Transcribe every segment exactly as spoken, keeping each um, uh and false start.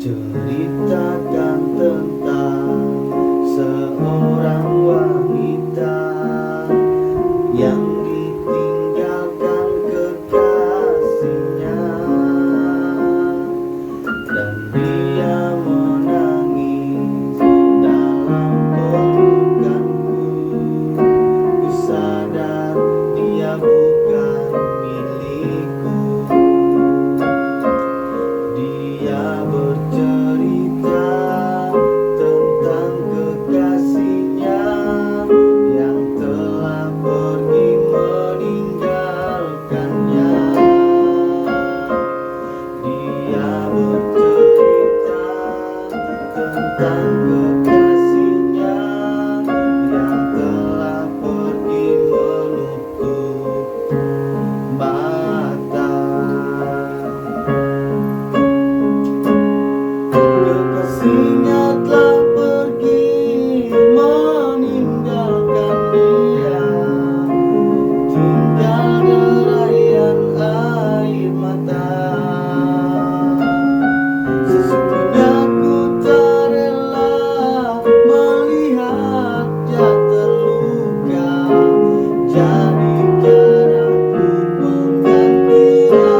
Ceritakan tentang seorang wanita yang ditinggalkan kekasihnya, dan dia menangis dalam pelukanku. Ku sadar dia bukan milikku. Dia bercerita tentang kekasihnya yang telah pergi meninggalkannya. Dia bercerita tentang kekasihnya yang telah pergi menutup mata. Kekasihnya telah pergi meninggalkan dia, tinggal deraian air mata. Sesungguhnya ku tak rela melihat dia terluka, jadikan aku penggantinya.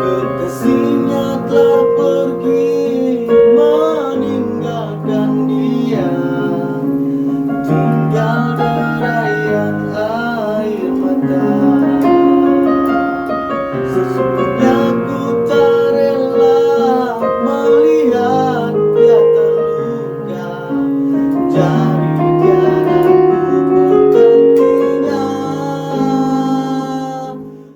Kekasihnya telah pergi